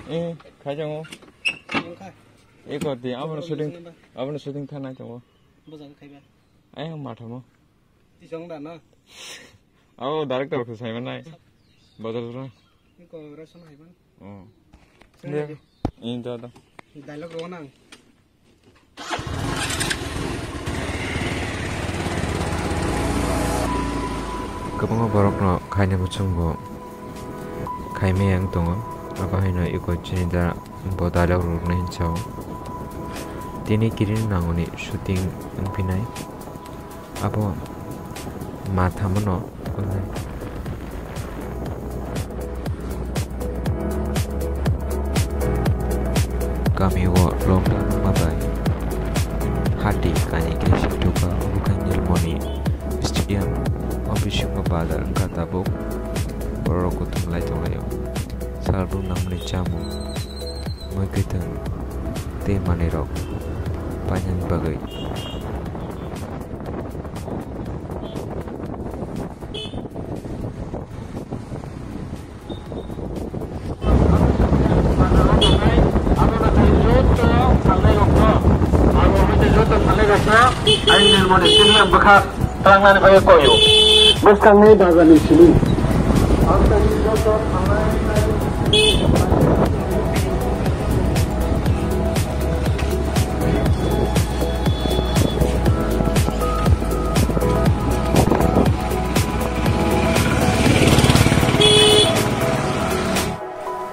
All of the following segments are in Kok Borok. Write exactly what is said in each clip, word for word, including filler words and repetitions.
Eh, khaijang o. Eko di, abono shooting, abono shooting thanai tongo. Ayang mathamo. Tisong da na. Abo director ko sai manai. Bodol ra. Ni ko ra son hai ban. Oh. Sini. Ini da da. Dialogue ro nang. Kwbangma borokno khaina muchungo khaimaya wng tongo. Abo haino eko chini da bo dialogue rwrwknai hinsa o. Tini kiring nangoni shooting wngphinai. Abo ma thamono. Kami o lockdown wngma bai hati kainwi khe sitwkha, obo khe Nilmoni stadium o bisingo bazar wngkha tabuk. Bororok kuthum lai tonglaio. Salbrum nangmani chamung, mui kwthwng tei manwirok painani bagwi. Bwskangni bazarni simi.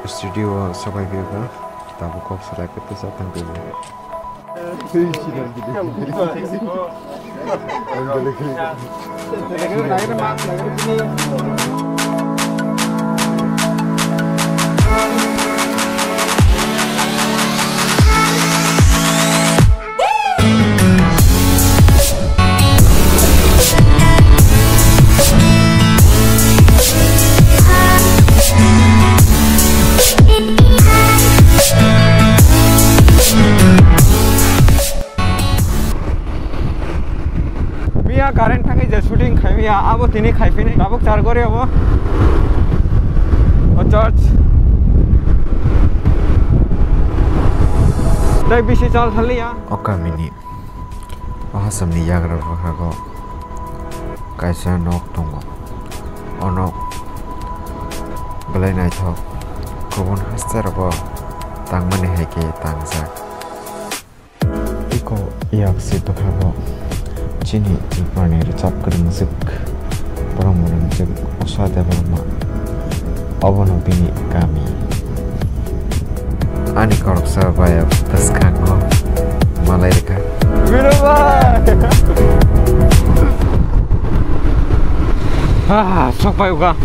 Studio o sobai phiyokha, tabuk kok salai khe tesa thang tini. Miya current thangwi je shooting khai miya, abo tini khai phini tabuk char gori abo. O church. Tei bisi chal thaliya. O kamini o hasamni yagra bwkhago kaisa nok tongo. O nok belai naithok, kubun haste rogo tangmani hai khe tangjak. Eko yak se bwkhago chini Tripurani rwchap kwrwngjwk borok mwnwngjwk Usha Debbarma. Obono bini kami. Ani khoroksa bai bwskango malai rwkha. Biro bai! Ah, sok pai uga.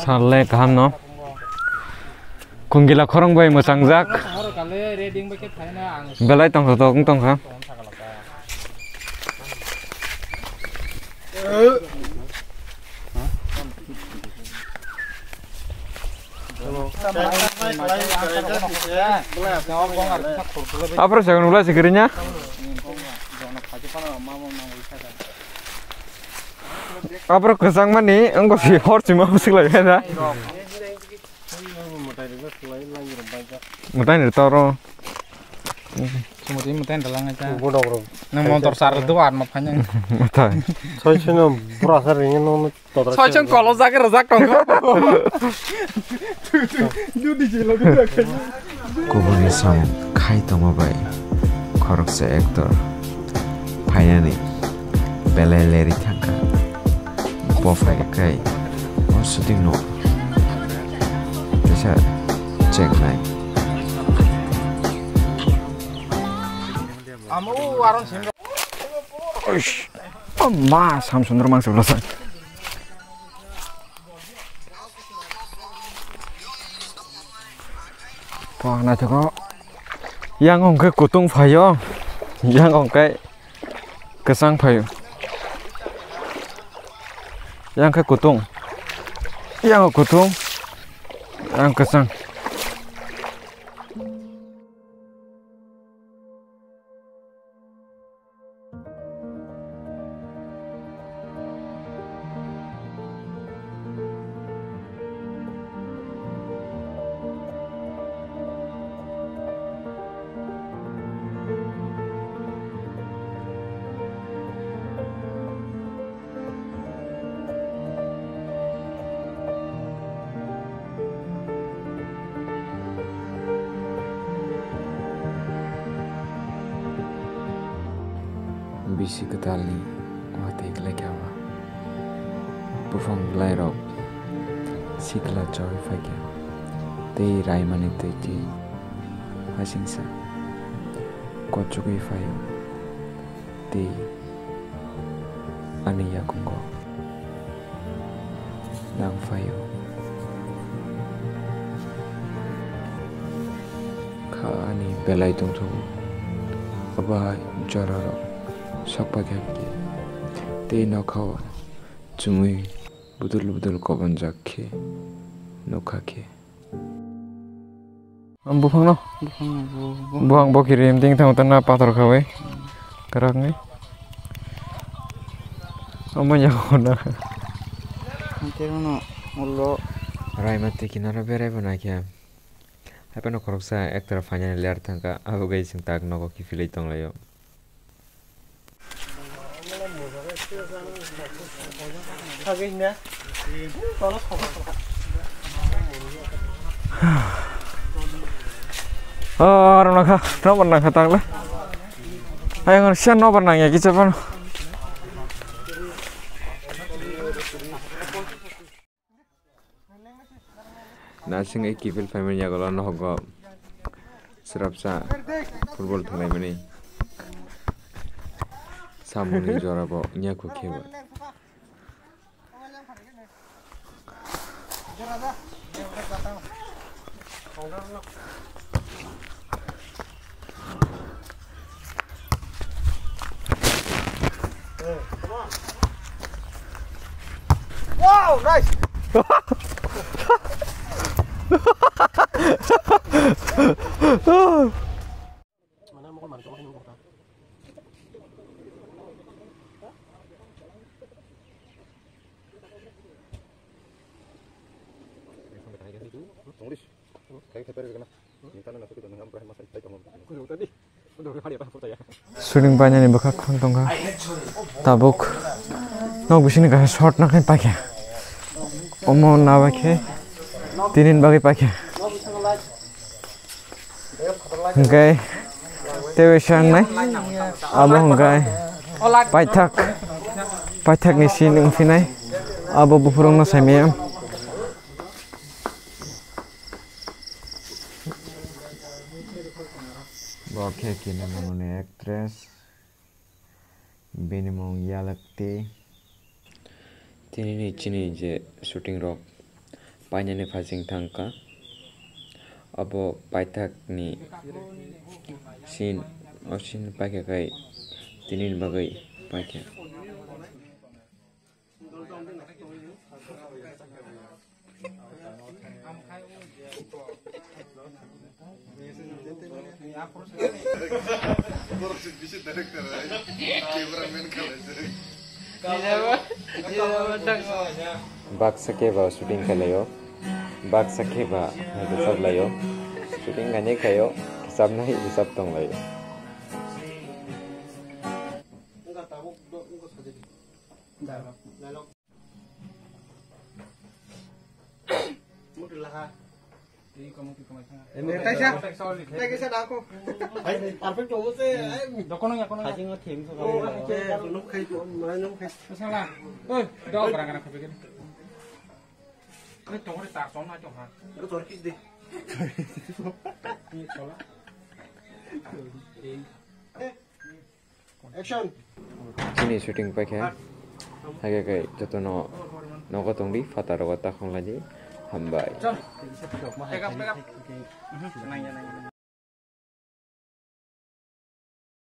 Sal le kaham no. Kungila khorang bai mwchangjak. Belai tongthotok wng tongkha. Aphuru se nukla se kwrwini. Aphuru kwchangmani wngkha si hor sima bwswk lai kha da. Mwtai ni toro. Sumoti mwtai ni dalang aja. Nang motor sar do ar ma phanyang. Mwtai. Soi soi no bura sar ring no. Soi soi kolo jage rajak tong. Dudi jelo dudi. Kubuni samung khai tongma bai khoroksa actor phainani belai lerwi thangkha. Bo phai kai o shooting no kisa chengnai. Oish. O ma, Samsundra mangsa bwlasa. Pah, naithogo. Yang hwnkhe kutung phaio. Yang hwnkhe kwchang phaio. Yang khe kutung. Yang kutung. Yang kwchang. Bisi kwtalni watwi kwlaikha ba. Buphang bwlairok sikla chawi phaikha. Tei raimani twi twi hasingsa kochugwi phaio. Tei ani yakungo nang phaio. Kha ani belai tongthogo. Abo hai jorarok sokphaikha khe tei nokhao chumui budul budul kobanjak khe nukha khe. Ang buphangno? Buphang bo, bo. Buphang bo kiri emting thang tana pathor khawi. Hmm. Karak ni. Omo nya khona. Ang tei bono ulo. Raima twi kinaro berai bo naikhe. Haphano khoroksa ektra final layer thangkha, abo gai chwng tak nogo kiphilwi tonglaio. Oh, aro nakha, nobar nakha takle. Ayang aro siya nobar nangya kicha pano. Nasing ei kipil phaimani yagulo nohogo swrapsa football thwnglaimani samungni jorabo nyakhu khebo. Wow, nice. Shooting painani bwkhak khon tongkha. Tabuk nok bisingni kaisa shot nakhe paikha. Omo nabaikhe tinin bagwi paikha. Hwnkhe teibo sangnai abo hwnkhe paithak, paithakni scene wngphinai abo buphurungno saimaya. Bo khe kinamoni actress. Bini mung Yalakti. Tinini chini je shooting rok painani phasing thangkha. Abo paithakni scene, o scene paikha khai tinini bagwi paikha. Baksa khe ba shooting khlaio, baksa khe ba rwchap laio, shooting khainai khaio, rwchapnai rwchap tong laio. Kaisa. Kaisa dako. Hai, perfect hobo se. Dokono ya kono. Hajing o thim so. Oh, oke, nung khai, nung khai. Sala. Oi, dok rang rang khai. Oi, tongre tar tong na tong ha. Ko tor kis de. Ni chola. Action. Chini shooting paikha. Haikhe khe jotono nogo tongdi, phataro takhung laidi. Hambai. Chal. Pick up, pick up. Mhm, nang ya, nang ya.